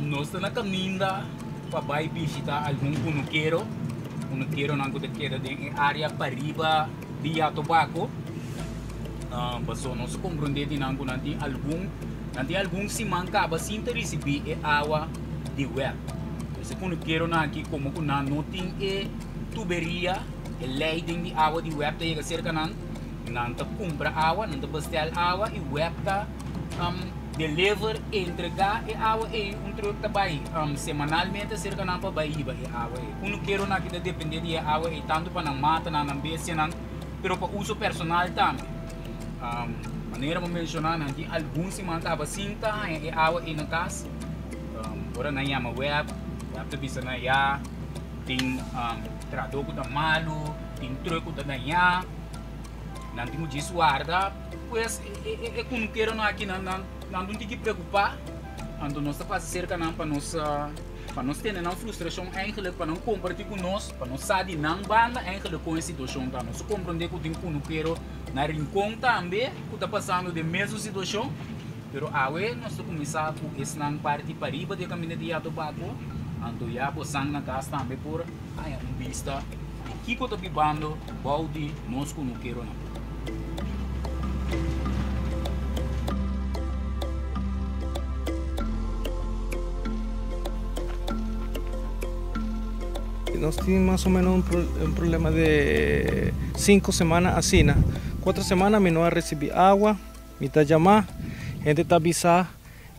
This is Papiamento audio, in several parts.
Nos ta na kaminda pa bai bishita algun kunukero, kunukeronan ku ta keda den e área pariba di Yatobako. Pasobra nos a komprondé di nan ku nan tin algun, nan tin algun siman kaba sin ta risibí e awa di web. Pues e kunukeronan aki komo ku nan no tin e tuberia, e leiding di awa di web ta yega serka nan, nan ta kumpra awa, nan ta bestèl awa i web ta deliver, entregá e awa ei, un truck ta bai semanalmente serka nan pa bai hiba e awa ei. Kunukeronan aki ta dependé di e awa ei tantu pa nan matanan, nan bestianan. pero pa uso personal tambe. Manera bo menshoná nan tin algun siman kaba sin ta haña e awa ei na kas. Ora nan yama web, web ta bisa nan ya tin trahadó ku ta malu, tin trùk ku ta dañá, nan tin ku djis warda. Pues e kunukeronan aki nan nan ta un tiki preokupá, anto nos ta pasa serka nan pa nos. Pa nos tene nan frustrashon eigenlijk pa nan kompartí ku nos, pa nos sa di nan banda eigenlijk kon e situashon ta. Nos a komprondé ku tin kunukero na Rincon tambe ku ta pasando den mesun situashon, pero awe nos ta kuminsá ku esnan parti pariba di e kaminda di Yatobako, anto ya bosan na kas tambe por haña un bista di kiko ta bibando bou di nos kunukeronan. Nos tin mas o menos un problema de cinco semana asina. Cuatro semana mi no a recibi agua, mi ta yama, hende ta bisa,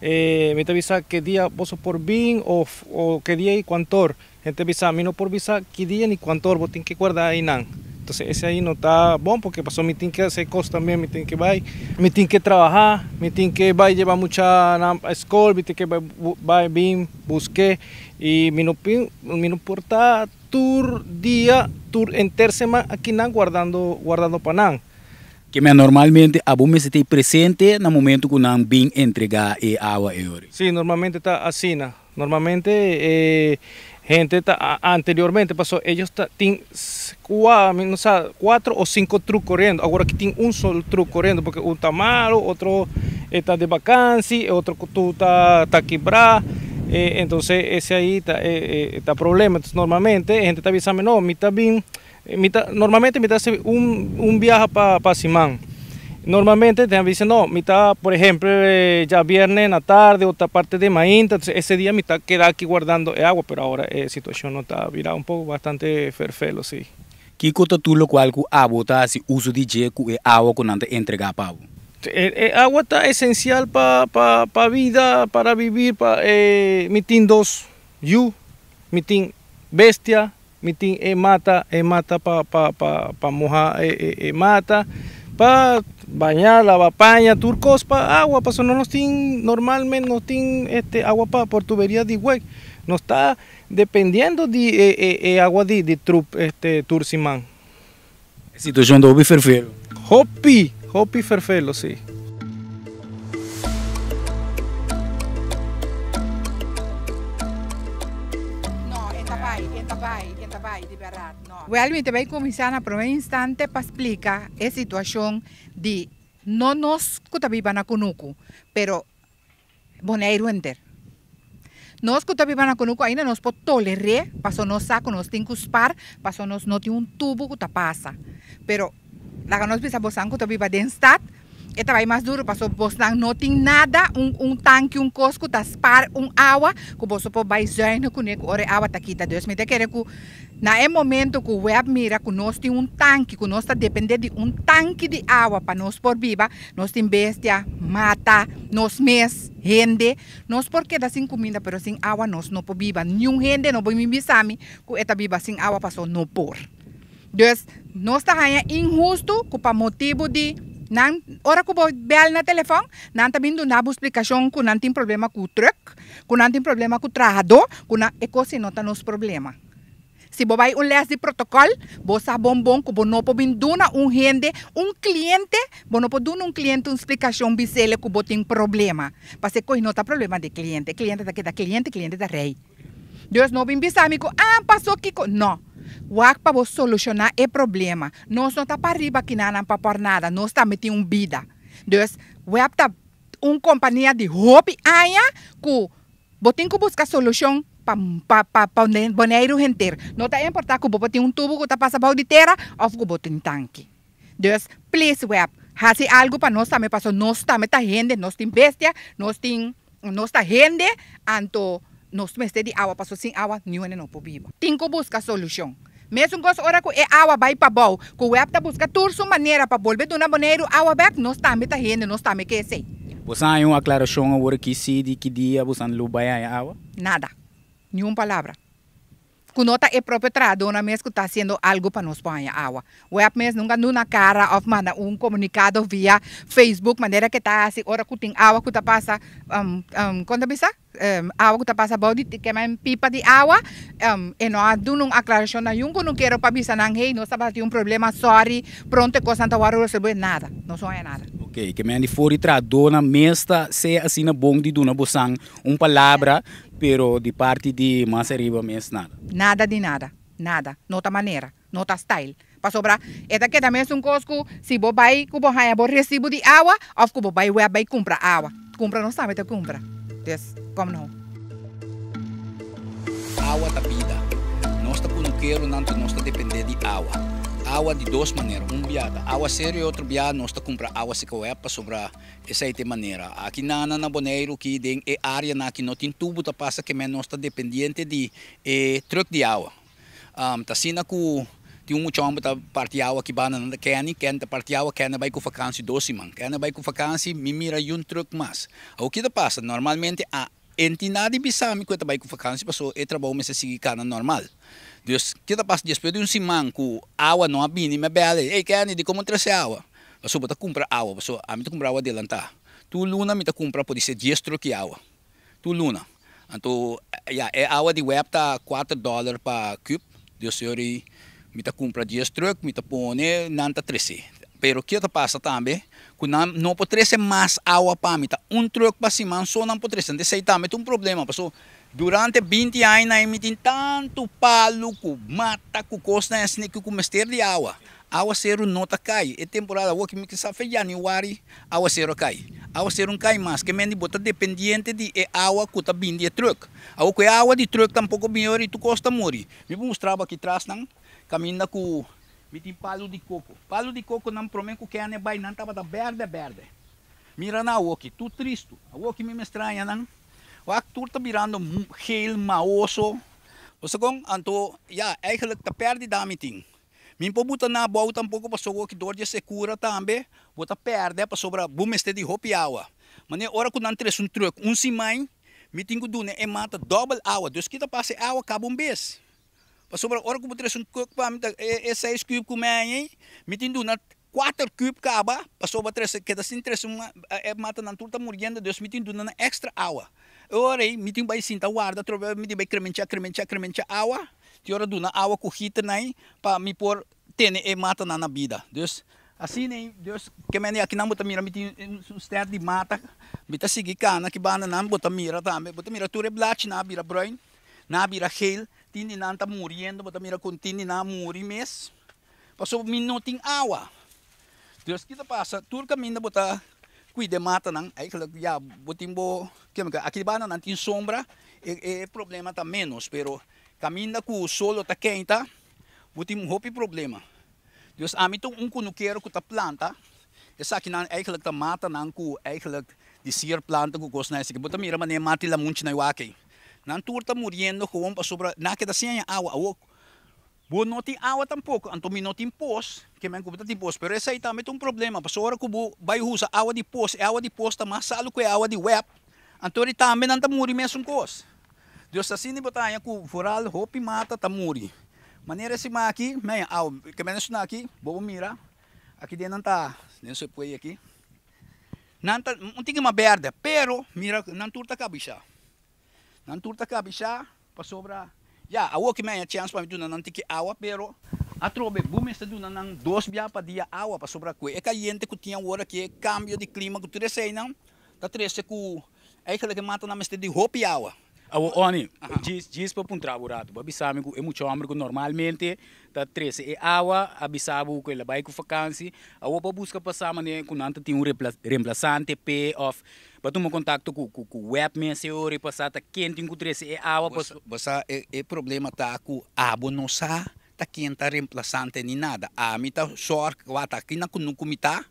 mi ta bisa ke dia boso por bin of ke dia y cuantor. Hende bisa, Mi no por bisa ki dia ni kuantu or bo tin ke guarda einan. Entonces ese ahí no ta bon porque pasobra mi tin ke hasi kos tambe, mi tin ke bai, mi tin ke trabaha, mi tin ke bai lleba muchanan pa skol, mi tin ke bai bai bin buske y mi no mi no por ta tur dia, tur henter seman akinan guardando guardando pa nan. Keme normalmente abo mester ta presente na momento ku nan bin entrega e awa ei ori? Si, normalmente ta asina. Normalmente e hende ta anteriormente paso ellos ta tin cua mi no sa cuatro o cinco truck corriendo awor aki tin un solo truck corriendo porque un ta malo otro e ta de vakantie e otro tu ta ta kibra entonces ese ahi ta e ta problema entonces normalmente e hende ta bisa mi no mi ta bin Mi ta normalmente mi ta haci un un biaha pa pa siman. Normalmente den a bisa no mi ta por ehempel djabierne na tarde o ta parte de mainta entonces ese dia mi ta keda aki guardando e agua pero ahora e situacion no ta bira un poco bastante ferfelo si. Kiko ta tur lokual ku abo ta hasi uso di dje ku e awa ku nan ta entrega pa bo? E agua ta esencial pa pa pa vida para vivir pa e mi tin dos yu mi tin bestia Mi tin e mata, e mata pa pa pa pa moha e e e mata, pa baña, laba paña, tur kos pa awa, pasobra no nos tin normalmente no tin este awa pa por tuberia di wek, nos ta dependiendo di e e e awa di di trup este tur siman. E situacion ta hopi ferfelo. Hopi, hopi ferfelo, si. No, e ta bai, e ta bai, e ta bai, di bèrdat, no. Wèl, mi ta bai kuminsá na promé instante pa splika e situashon di no nos ku ta biba na kunuku, pero Boneiru henter. Nos ku ta biba na kunuku ainda nos por toler'é pasobra nos sa ku nos tin ku spar pasobra nos no tin un tubu ku ta pasa. Pero laga nos bisa bosan ku ta biba den stat e ta bai mas duru pasobra bosnan no tin nada un un tanki un kos ku ta spar un awa ku boso por bai zuinig kuné ku ora e awa ta kita. Dus mi ta kere ku Na e momento ku web mira ku nos tin un tanki, ku nos ta depende di un tanki di awa pa nos por biba, nos tin bestia, mata, nos mes, hende, nos por keda sin kuminda pero sin awa nos no por biba. Niun hende no por bin bisa mi ku e ta biba sin awa paso no por. Dus nos ta haña inhustu ku pa motibu di nan ora ku bo bèl na telefòn nan ta bin duna bo splikashon ku nan tin problema ku trùk, ku nan tin problema ku trahadó, ku nan e kos ei no ta nos problema. Si bo bai un les di protocol, bo sa bon bon cu bo no por bin duna un hende, un cliente, bo no por duna un cliente un splicacion bisele cu bo tin problema. Pasobra e coy no ta problema di e cliente, e cliente ta keda cliente, cliente ta rey. Dus no bin bisa mi cu, ah, paso kico. No. Wak pa bo solushoná e problema. Nos no ta pariba akinan pa por nada, nos tambe tin un bida. Dus, web ta un kompania di hopi aña ku bo tin ku buska solushon pa Boneiru henter. No ta importá ku bo tin un tubo ku ta pasa bou di tera òf ku bo tin tanki. Dus, please web, hasi algu pa nos tambe, paso nos tambe ta hende, nos tin bestia, nos ta hende, anto nos mester di awa, paso sin awa niun hende no por biba. Tin ku buska solushon. Mesun kos ora ku e awa bai pabou, ku web ta buska tur su manera pa bolbe duna Boneiru awa bèk, nos tambe ta hende, nos tambe ke esei. Bo sa un aklarashon awor aki si di ki dia bo lo bai awa? Nada. Ni un palabra. Ku no ta e propio trahadónan mes ku ta hasiendo algu pa nos por awa. Web mes nunka duna kara òf manda un komunikado via Facebook manera ku ta asina ora ku tin awa ku ta pasa kon ta bisa? Awa ku ta pasa bou di kemen pipa di awa e no a duna un aklarashon na niun kunukero pa bisa nan hey, nos tabatin un problema, sorry, pronto e kosnan ta wòrdu resolvé. Nada, no son nada. Ok, ke men di for di trahadónan mes ta sea asina bon di duna bosan un palabra, pero di parti di mas ariba mes nada. Nada di nada, nada. No ta manera, no ta style. Pasobra, e ta keda mesun kos ku si bo bai ku bo haña bo resibo di awa òf ku bo bai web bai kumpra awa. Kumpra no sabe te kumpra. Dus, kom no. Awa ta bida. Nos ta kunukeronan, nos ta dependé di awa. Awa di dos manera. Un bia ta áwaseru i otro bia nos ta kumpra awa serka web pasobra esei ta e manera. Aki na Boneiru aki den e área aki no tin tubo ta pasa ke men nos ta dependiente di e truck di awa. Ta asina ku tin un mucha hòmber ta parti awa aki banda nan ta Kenny, Kenny ta parti awa, Kenny bai ku vakansi 2 siman. Kenny bai ku vakansi, mi mira un truck mas. Awor kiko ta pasa? Normalmente a entidat bisa mi ku e ta bai ku vakansi paso e trabou mester sigui kana normal. Dus kiko ta pasa? Despues di un siman ku awa no a bini, mi a bèl, "Hey Kenny, di kon bo trese awa?" Paso bo ta kumpra awa, paso ami ta kumpra awa adelantá. Tur luna mi ta kumpra por ser 10 truck di awa. Tur luna. Anto ya, e awa di web ta $4 pa cube. Dus sorry, mi ta kumpra 10 truck, mi ta pone nan ta trese. Pero kiko ta pasa tambe? Ku nan no por trese mas awa pa mi, ta un truck pa siman so nan por trese. Anto esei tambe ta un problema, paso durante 20 aña mi tin tantu palu ku mata ku kosnan asina ku mester di awa. Áwaseru no ta kai. E temporada awor ku mi sa fe yanüari áwaseru a kai. Áwaseru no kai mas, ke men di bo ta dependiente di e awa ku ta bin di e truck. Awor ku e awa di truck tampoko bin ora tur kos ta muri. Mi por mustra bo aki tras nan kaminda ku mi tin palu di koko. Palu di koko nan promé ku Kenny bai nan tabata bèrdè bèrdè. Mira nan awor aki, tur tristu. Awor aki mi straña nan. Wak tur ta birando geel, maoso. Bo sa kon? Anto ya, eigenlijk ta pèrdida mi tin. Mi por buta na abou tampoko pasobra awor ki dor di e sekura tambe bo ta pèrdè pasobra bo mester di hopi awa. Manera ora ku nan trese un truck un siman mi tin ku duna e mata dòbel awa. Dus ki ta pasa e awa kaba un bes. Pasobra ora ku bo trese un truck pa mi ta e 6 kub ku mi haña ei mi tin duna 4 kub kaba pasobra trese keda sin trese un e matanan tur ta muriendo, dus mi tin duna nan extra awa. E ora ei mi tin bai sinta warda atrobe mi tin bai kremenchá kremenchá kremenchá awa te ora duna awa ku heater nan ei pa mi por tene e matanan na bida. Dus asina ei, dus ke mende akinan bo ta mira mi tin un stèr di mata, mi ta sigui kana aki banda nan bo ta mira tambe, bo ta mira tur e blachinan a bira bruin, nan a bira geel, tin di nan ta muriendo, bo ta mira ku tin di nan a muri mes pasobra mi no tin awa. Dus kiko ta pasa? Tur kaminda bo ta kuida e matanan, eigenlijk ya bo tin bo aki banda nan tin sombra e problema ta ménos, pero kaminda ku solo ta keinta bo tin hopi problema. Dus ami ta un kunukero ku ta planta esakinan eigenlijk ta matanan ku eigenlijk di sierplanta ku kosnan esaki. Bo ta mira manera mata di lamunchi na wak ei. Nan tur ta muriendo gewoon pasobra nan a keda sin haña awa. Awor bo no tin awa tampoko, anto mi no tin pos, ke men ku bo ta tin pos, pero esei tambe ta un problema pasobra ora ku bo bai usa awa di pos, e awa di pos ta mas salu ku e awa di web, anto ri tambe nan ta muri mesun kos. Dus asina bo ta haña ku vooral hopi mata ta muri. Manera e siman aki, mi haña awa, ke men esuna aki, bo por mira, aki den nan ta, den su pui aki, nan ta un tiki mas bèrdè, pero mira nan tur ta kabishá. Nan tur ta kabishá pasobra ya awor ki mi haña chèns pa mi duna nan tiki awa, pero atrobe bo mester duna nan dos bia pa dia awa pasobra ku e kayente ku tin awor aki, e kambio di klima ku tur eseinan ta trese ku eigenlijk e matanan mester di hopi awa. Awo Oni, djis djis pa puntra bo rato, bo a bisa mi ku e mucha homber ku normalmente ta trese e awa a bisa bo ku el a bai ku fakansi, awo bo a buska pa sa manera ku nan ta tin un remplasante p'e òf bo a tuma kontakto ku ku ku web mes e ora i pa sa ta ken tin ku trese e awa Bo bo sa e e problema ta ku abo no sa ta ken ta remplasante ni nada, ami ta sòrg wak aki na kunuku mi ta.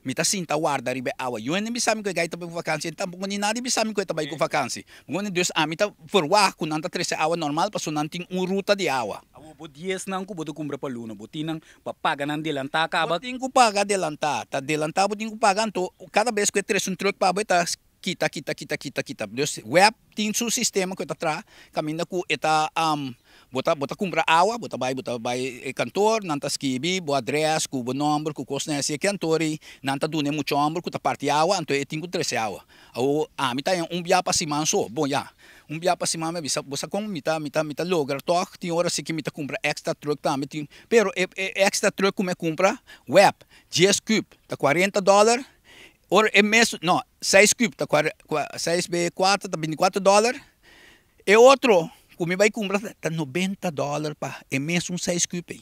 Mi ta sinta warda riba e awa. Yu hende bisa mi ku e gai ta bai ku vakansi, e tampoko ni nadie bisa mi ku e ta bai ku vakansi. Bo dus ami ta verwagt ku nan ta trese awa normal pasobra nan tin un ruta di awa. Awor bo diesnan ku bo ta kumpra pa luna, bo tin nan pa paga nan delantá kaba? Bo tin ku paga delantá. Ta delantá bo tin ku paga, anto kada bes ku e trese un trùk pa bo e ta kita, kita, kita, kita, kita. Dus web tin su sistema ku e ta traha kaminda ku e ta bo ta bo ta kumpra awa, bo ta bai bo ta bai e kantor, nan ta skibi bo adrès ku bo nòmber ku kosnan así. E kantor ei nan ta duna e mucha hòmber ku ta parti awa, anto e tin ku trese awa. Awor ami ta haña un bia pa siman so. Bon ya, un bia pa siman mi a bisa bo sa kon mi ta mi ta mi ta logra tòg tin ora si ki mi ta kumpra èkstra trùk tambe tin, pero e e èkstra trùk ku mi a kumpra web dies kùp ta kuarenta dòler. Ora e mes, no, seis kub ta seis be kuater ta binti kuater dòler. E otro ku mi bai kumpra ta nobenta dòler pa e mesun seis kub ei.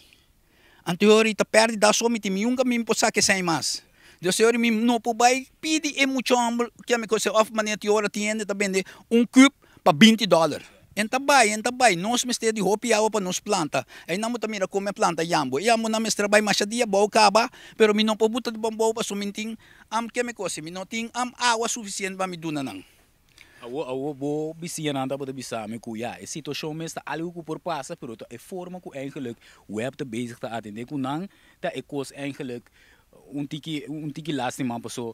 Anto ora ta pèrdida so mi tin mi nunka mi por saka esei mas. Dios ora mi no por bai pidi e mucha hòmber ke mi kos òf manera tin ora tin hende ta bende un kub pa binti dòler. En ta bai, en ta bai. Nos mester di hopi awa pa nos planta. Einan bo ta mira kon mi a planta yambo. E yambonan mester a bai masha dia bou kaba, pero mi no por buta di bon bou pasobra mi tin am ke mi kosi, mi no tin am awa sufisiente pa mi duna nan. Awor, awor bo bisiñanan tabata bisa mi ku ya, e situashon mes ta algu ku por pasa, pero ta e forma ku eigenlijk web ta bezig ta atendé ku nan ta e kos eigenlijk un tiki, un tiki lastima paso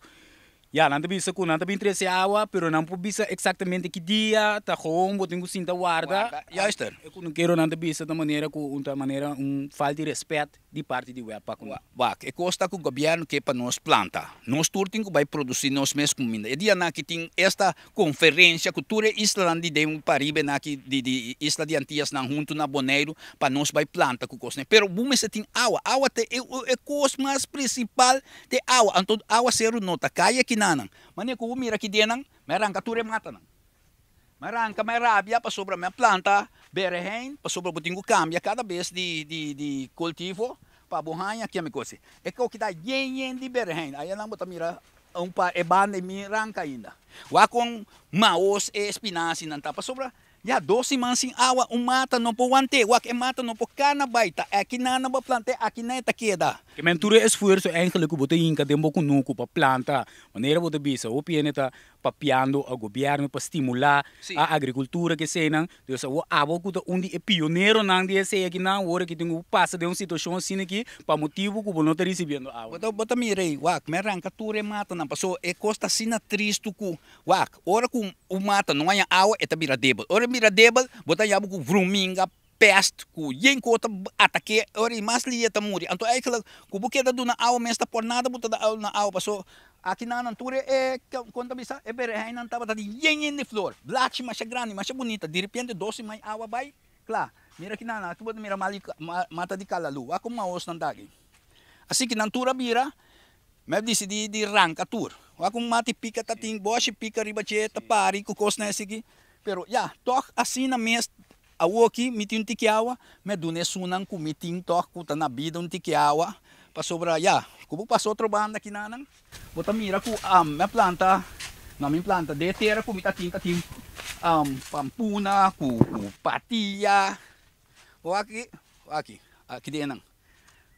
Ya, nan ta bisa ku nan ta bin trese awa, pero nan por bisa eksaktamente ki dia, ta gewoon bo tin ku sinta warda. Warda, juister. E kunukeronan ta bisa ta manera ku un ta manera un falta di respet di parti di web pa ku nan. Wak, e kos ta ku gobièrnu ke pa nos planta. Nos tur tin ku bai produsí nos mes kuminda. E dianan aki tin esta konferensia ku tur e islanan di den Paribe nan aki, di di isla di Antiasnan huntu na Boneiru pa nos bai planta ku kosnan. Pero bo mester tin awa. Awa ta e e kos mas prinsipal Te awa, anto awaseru no ta kai akinanan. Manera ku bo mira aki dennan, mi a ranka tur e matanan. Mi a ranka, mi a rabia pasobra mi a planta berehein, pasobra bo tin ku kambia kada bes di di di kultivo pa bo haña kemi kosi. E koki ta yen yen di berehein. Ayanan bo ta mira un par e banda i mi ranka ainda. Wak kon maos e spinasinan ta pasobra Ya dos siman sin awa un mata no por want'é, wak e mata no por kana bai, ta aki nan nan bo plant'é, aki nan e ta keda. Ke men tur e esfuerso eigenlijk ku bo ta hinka den bo kunuku pa planta, manera bo ta bisa, hopi hende ta papiando a gobièrnu pa stimulá a agrikultura ke eseinan, dus awor abo ku ta un di e pioneronan di esei akinan, awor aki tin ku pasa den un situashon asina aki pa motibu ku bo no ta risibiendo awa. Bo ta bo ta mira ei, wak, mi a ranka tur e matanan, pasobra e kos ta asina tristu ku Wak, ora ku un mata no haña awa e ta bira debel. Ora e bira debel, bo ta haña bo ku vruminga, pest, ku yen ku ta atak'é, ora i mas lia ta muri. Anto eigentlik ku bo keda duna awa mes ta por nada bo ta duna awa paso aki nan nan tur e kon ta bisa e bereheinnan tabata di yen yen di flor, blachi masha grandi, masha bunita, direpente dos siman awa bai, kla. Mira aki nan, aki bo ta mira mata di kalalu, wak kon maosnan ta aki. Asiki nan tur a bira. Mi a disidí di ranka tur. Wak un mati pika ta tin boshi pika riba dje ta pari ku kosnan esiki. Pero ya, tòg asina mes awoki mi tin un tiki awa, mi a duna esunnan ku mi tin tòg ku ta na bida un tiki awa. Pasobra ya, ku bo pasa otro banda kinanan, bo ta mira ku mi a planta, no mi planta den e tera ku mi ta tin ta tin pampuna ku patia. Wak aki, wak aki, aki den nan.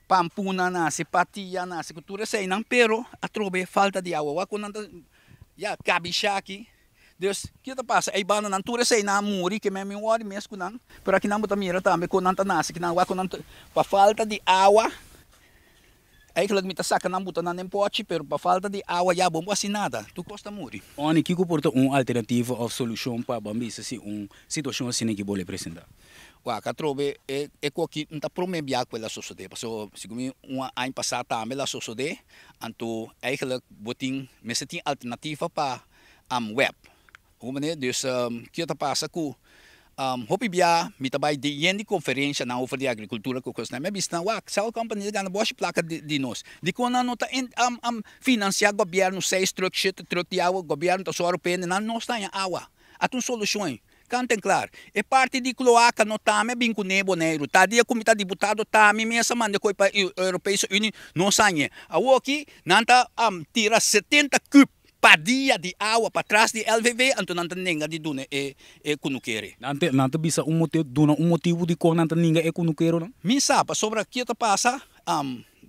Pampuna nase, patia nase ku tur eseinan, pero atrobe falta di awa. Wak ku nan ta ya kabisha aki. Dus, kiko ta pasa? Ei banda nan tur eseinan a muri, ke men mi wòrdu mes ku nan. Pero akinan bo ta mira tambe kon nan ta nase kinan, wak ku nan ta, pa falta di awa, eigenlijk mi ta saka nan buta nan den pòchi, pero pa falta di awa ya bo no por hasi nada, tur kos ta muri. Oni, kiko por ta un alternativa òf solushon pa bo a bisa si un situashon asina ki bo le presentá? Wak atrobe e e koki no ta prome bia ku el a sosode paso segun mi un aña pasa tambe el a sosode anto eigenlijk bo tin mester tin alternativa pa web bo comprende dus kiko ta pasa ku hopi bia mi ta bai den yen di konferenshanan over di agrikultura ku kosnan mi a bisa nan wak cell company ta gana boshi plaka di nos dikon nan no ta finansia gobièrnu seis trùk shete trùk di awa gobièrnu ta sòru p'e nan nos ta haña awa ata un solushon. Kant en klar. E parti di kloaka no ta mi a bin kuné Boneiru. Ta dia ku mi ta diputado ta mi mes a manda koi pa Europese Unie nos hañ'e. Awoki nan ta tira 70 kub pa dia di awa patras di LVV anto nan ta nenga di duna e e kunukere. Nan ta nan ta bisa un motibu duna un motibu dikon nan ta ninga e kunukeronan? Mi sa pasobra kio ta pasa.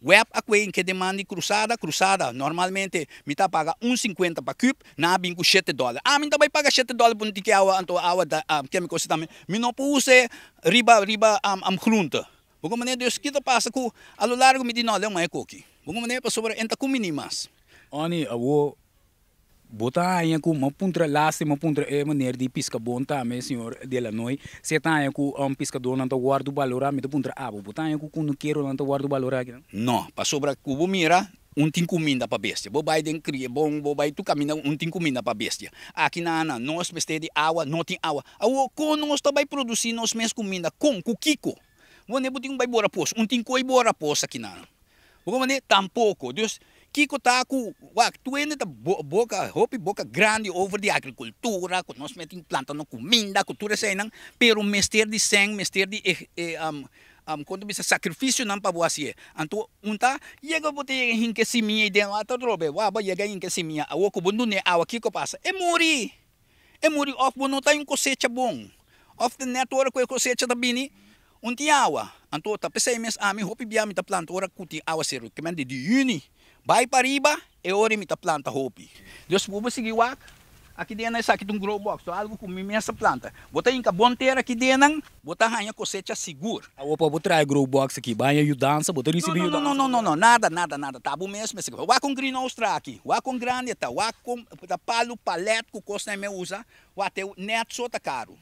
Web a kue ke deman di krusada, krusada normalmente mi ta paga un 50 pa kub, nan a bin ku $7. Ami no ta bai paga $7 pa un tiki awa, anto awa ta kemiko si tambe mi no por usa riba riba groente. Bo komprende? Dus ki ta pasa ku a lo largo mi di no, leu mai e koki. Bo komprende? Pasobra e no ta kumini mas. Oni, awo Bo ta haña ku m'a puntra lástima puntra e meneer di piskabon tambe, señor Delanoy, si e ta haña ku piskadónan ta wòrdu balorá. Mi ta puntra abo, bo ta haña ku kunukeronan ta wòrdu balorá akinan? No, pasobra ku bo mira, un tin kuminda pa bestia. Bo bai den kria bon, bo bai tur kaminda, un tin kuminda pa bestia. Aki na nan, nos mester di awa, no tin awa. Awor, kon nos ta bai produsí nos mes kuminda? Kon? Ku kiko? Bo ne bo tin ku bai bora pos. Un tin koi bora pos aki nan. Bo comprende? Tampoco. Dus, kico ta cu, wak, tur hende ta boca, hopi boca grandi over di agricultura, cu nos mester tin planta no cuminda, cu tur eseinan, pero mester di sèn, mester di e, e, con ta bisa, sacrificionan pa bo hacié. Anto, un ta yega bo ta yega hinca e simia ei den, wak, ta trobe, wak, bo yega hinca e simia, awor cu bo dun'é awa, kico pasa? E muri! E muri of bo no ta un cosecha bon, of ta net ora cu e cosecha ta bini, un tin awa. Anto ta pesey mes ami hopi bia mi ta planta ora cu tin awaceru, ke men di di juni bay pa riba e ora mi ta planta hopi. Dus bo sigui wak, aki den esaki ta un grow box, ta algo cu mi mes a planta. Bo ta hinca bon tera aki den, bo ta haña cosecha sigur. Awor pa bo traha grow box aki, bo haña yudansa? Bo ta ricibi yudansa? No, no, no, no, no, nada, nada, nada. Ta bo mes mester. Wak un greenhouse traha aki, wak con grandi e ta, wak con ta palu, palet cu cosnan e me usa, wak te net so ta caru.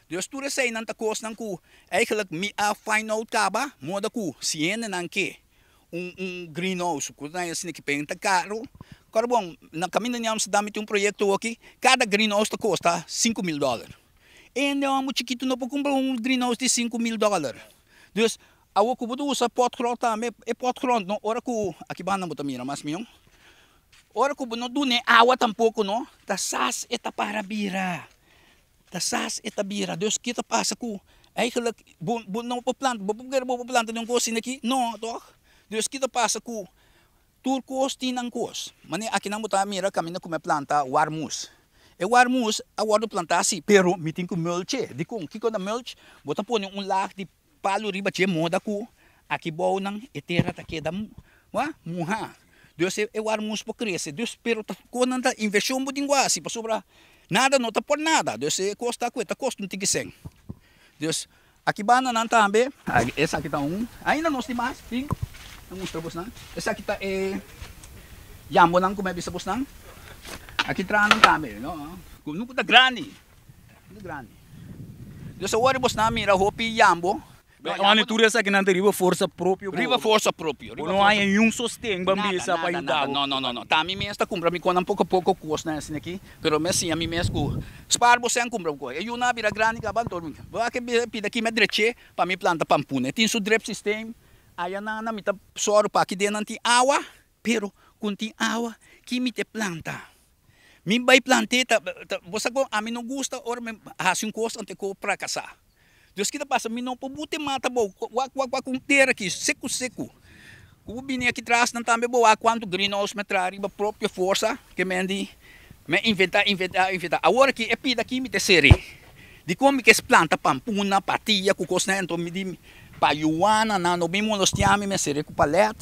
Dus tur eseinan ta cosnan cu eigenlijk mi a find out caba, moda cu si hendenan ke un un greenhouse cu nan asina ki pen ta caru. Kor bon, na caminda di Amsterdam mi tin un proyecto aki, cada greenhouse ta costa 5000 dollar. Hende homber chikitu no por cumpra un greenhouse di 5000 dollar. Dus, awor cu bo ta usa potgrond tambe, e potgrond no, ora cu, aki banda bo ta mira mas mion, ora cu bo no duna e awa tampoco no, ta sas e ta para bira, ta sas e ta bira. Dus, ki ta pasa cu eigenlijk bo bo no por planta, bo por kere bo por planta den un cos asina aki? No, toch? Dus, ki ta pasa cu Tur kos tin nan kos. Manera akinan bo ta mira kaminda ku mi a planta warmus. E warmus a wòrdu plantá si, pero mi tin ku mulch'é. Dikon? Kiko ta mulch? Bo ta pone un lag di palu riba dje moda ku aki bou nan e tera ta keda muhá. Dus e warmus por krese. Dus pero ta konan ta invershon bo tin ku hasi pasobra nada no ta por nada. Dus e kos ta ku e ta kosta un tiki sèn. Dus Aki banda nan tambe. Esaki ta un. Ainda nos tin mas. Tin. Ta mustra bosnan. Esaki ta e yambonan ku mi a bisa bosnan. Aki tra nan tambe. No. Ku ta grandi. Ku ta grandi. Dus awor bosnan mira hopi yambo. Ora tur esakinan ta riba forsa propio bo. Riba forsa propio. Bo no haña niun sosten ban bisa pa yuda bo. No, no, no, no. Ta mi mes ta kumpra mi konan poko poko kosnan asina aki. Pero mi a siña mi mes ku spaar bo sèn kumpra bo kos. E yunan a bira grandi kaba anto mi bo a ke pida ki mi a drech'é pa mi planta pampuna. E tin su drip system. Aya nan mi ta sòru pa aki den nan tin awa, pero ku tin awa ki mi te planta. Mi bai plant'é ta bo sa kon ami no gusta ora mi hasi un kos anto e kos frakasá. Dus ki ta pasa mi no por bute mata bo wak wak wak un tera aki seku seku. Ku bo bini aki tras nan tambe bo wak kuantu greenhouse mi a traha riba propio forsa ke men di mi a inventa inventa inventa. Awor aki e pida aki mi ta seri. Dikon mi kes planta pampuna, patia ku kosnan anto mi di pa yuana nan no bin molestia mi, mi a seri ku palet,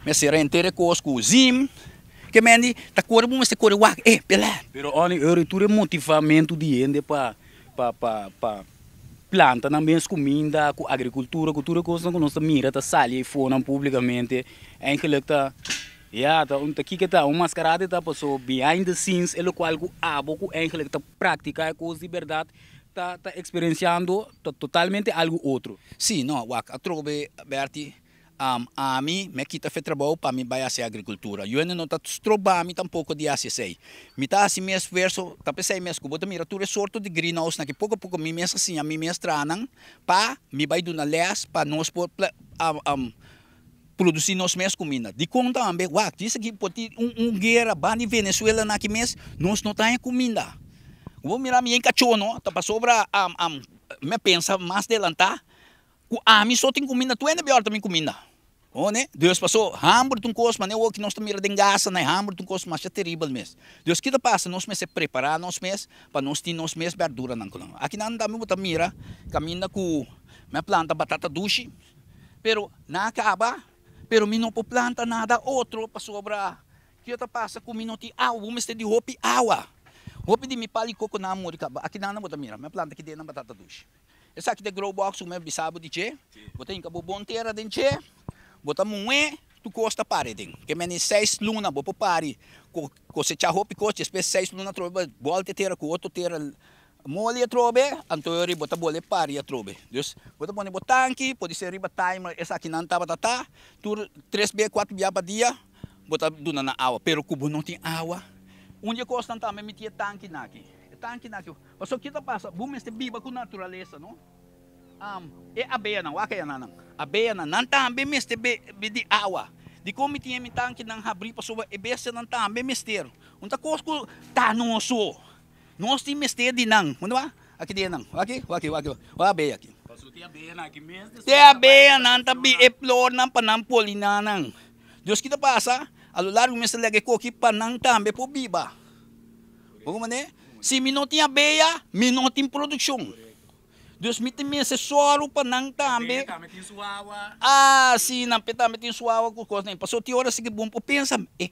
mi a sera henter e kos ku zim. Ke men di ta kore bo mester kore wak e pelet. Pero oni ora tur e motivamentu di hende pa pa pa pa planta nan mes kuminda, ku agrikultura, ku tur e kosnan ku nos ta mira ta sali eifonan publikamente, eigenlik ta ya ta un ta kiko ta un maskarada ta paso behind the scenes e lokual ku abo ku eigenlik ta praktika e kos di bèrdat ta ta eksperensiando ta totalmente algu otro. Sí, no, wak atrobe Bertie, Ami, mi a kita fe trabou pa mi bai hasi agrikultura. Yuende no ta stroba mi tampoko di hasi esei. Mi ta hasi mi esfuerso, ta p'esei mes ku bo ta mira tur e sorto di greenhouse nan ki poko poko mi mes a siña mi mes traha nan pa mi bai duna lès pa nos por produsí nos mes kuminda. Dikon tambe? Wak, djis aki por tin un guera banda di Venezuela nan aki mes, nos no ta haña kuminda. Bo mira mi yen kachó no, ta pasobra mi a pensa mas delantá ku ami so tin kuminda, tur hende biòrta mi kuminda. Oh ne, Dus paso hamber ta un kos manera awor ki nos ta mira den Gaza na e hamber ta un kos masha teribel mes. Dus ki ta pasa nos mester prepara nos mes pa nos tin nos mes berduranan ku nan. Aki nan tambe bo ta mira kaminda ku mi a planta batata dushi pero nan a kaba pero mi no por planta nada otro pasobra kio ta pasa ku mi no tin awa bo mester di hopi awa. Hopi di mi pal i koko nan a muri kaba. Aki nan bo ta mira mi a planta ki den nan batata dushi. Esaki ta e grow box ku mi a bisa bo di dje. Bo ta hinka bo bon tera den dje, bo ta muhé, tur kos ta pari aden. Ke meni seis luna bo por pari kosechá hopi kos, despues seis luna atrobe bo bòlta e tera ku otro tera moli atrobe, anto e ora bo ta bolbe pari atrobe. Dus bo ta pone bo tanki, podisé riba timer esakinan tabata ta, tur tres bia kuater bia pa dia bo ta duna nan awa. Pero ku bo no tin awa, un di e kosnan tambe mi tin e tankinan aki. E tankinan aki. Pasobra ki ta pasa? Bo mester biba ku naturalesa, no? E abeanan, wak aya nan, abeanan, nan tambe mester bebe di awa. Dikon mi tin e mi tankinan habrí? Pasobra e bestianan tambe mester. Un ta kos ku ta nos so. Nos tin mester di nan. Unda ba? Aki den nan. Wak aki, wak aki, wak aki. Wak abea aki. Pasobra tin abeanan aki mes. Te abeanan ta bi e flornan pa nan poliná nan. Dios ki ta pasa? A lo largo mester laga e koki pa nan tambe por biba. Bo comprende? Si mi no tin abeya, mi no tin produccion. Dus mi tin mester sòru pa nan tambe. Abeya tambe tin su awa. Ah, si, nan pe tambe tin su awa ku kosnan. Pasobra tin ora si ke bo por pensa, e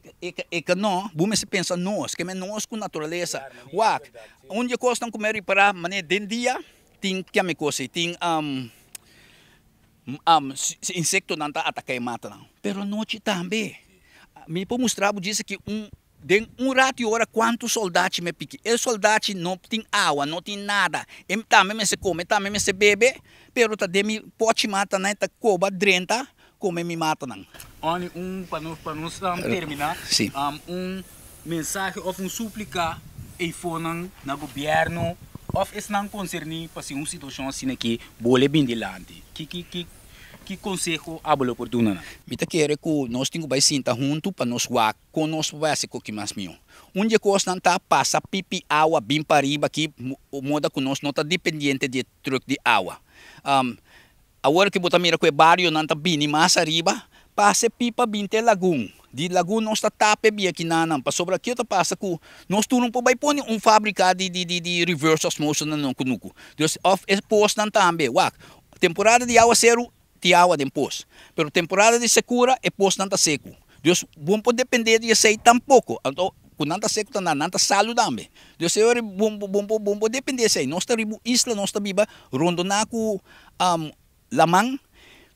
e ka no, bo mester pensa nos, ke men nos ku naturalesa. Wak, un di e kosnan ku mi a ripará manera den dia tin kiami kos ei, tin insektonan ta ataka e matanan. Pero anochi tambe. Mi por mustra bo djis aki un Den un ratu i ora kuantu soldachi me piki. E soldachi no tin awa, no tin nada. E tambe mester kome, e tambe mester bebe, pero ta den mi pochi matanan e ta koba drenta kome mi matanan. Only un pa nos pa nos termina un mensahe of un suplika eifonan na gobierno of esnan konserni pa si un situashon asina aki bole bin dilanti. Ki ki ki ki konseho abo lo por duna nan? Mi ta kere ku nos tin ku bai sinta huntu pa nos wak Kon nos por bai hasi koki mas mihó? Un di e kosnan ta pasa pipi awa bin pariba aki moda ku nos no ta dependiente di e trùk di awa. Awor ku bo ta mira ku e barionan ta bini mas ariba, pasa e pipa bin te lagun. Di lagun nos ta tapa e bia kinanan pasobra kio ta pasa ku nos tur no por bai pone un fábrika di di reverse osmosis na nan kunuku. Dus òf e posnan tambe. Wak, temporada di awaseru Tin awa den pos. Pero temporada di sekura e posnan ta seku. Dios bon por depende di esei tampoko. Anto ku nan ta seku ta nan, nan ta salu tambe. Dios señor bon bon bon bon por depende esei. Nos ta riba un isla, nos ta biba rondoná ku laman.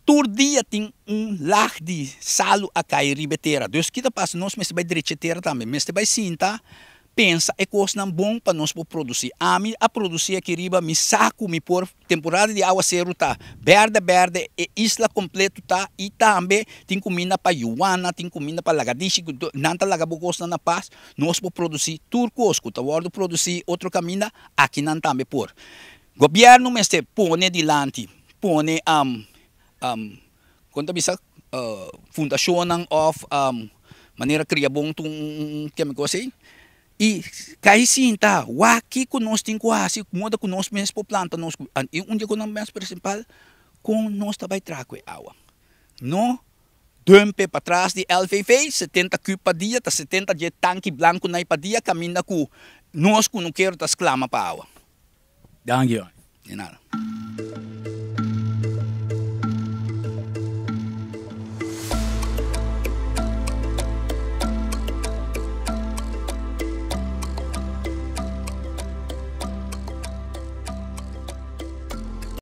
Tur dia tin un lag di salu a kai riba e tera. Dios ki ta pasa? Nos mester bai drecha e tera tambe. Mester bai sinta pensa e kosnan bon pa nos por produsí. Ami a produsí aki riba mi sa ku mi por temporada di awaseru ta bèrdè bèrdè e isla kompletu ta i tambe tin kuminda pa yuana, tin kuminda pa lagadishi ku nan ta laga bo kosnan na pas. Nos por produsí tur kos ku ta wòrdu produsí otro kaminda aki nan tambe por. Gobièrnu mester pone dilanti pone kon ta bisa fundashonnan òf manera kria bon tur un keme kos ei i kai sinta wak kiko nos tin ku hasi moda ku nos mes por planta nos i un di e kosnan mas prinsipal kon nos ta bai traha ku e awa no dump e patras di LVV 70 kub pa dia ta 70 dje tanki blanku nai pa dia kaminda ku nos kunukero ta sklama pa awa. Danki. Di nada.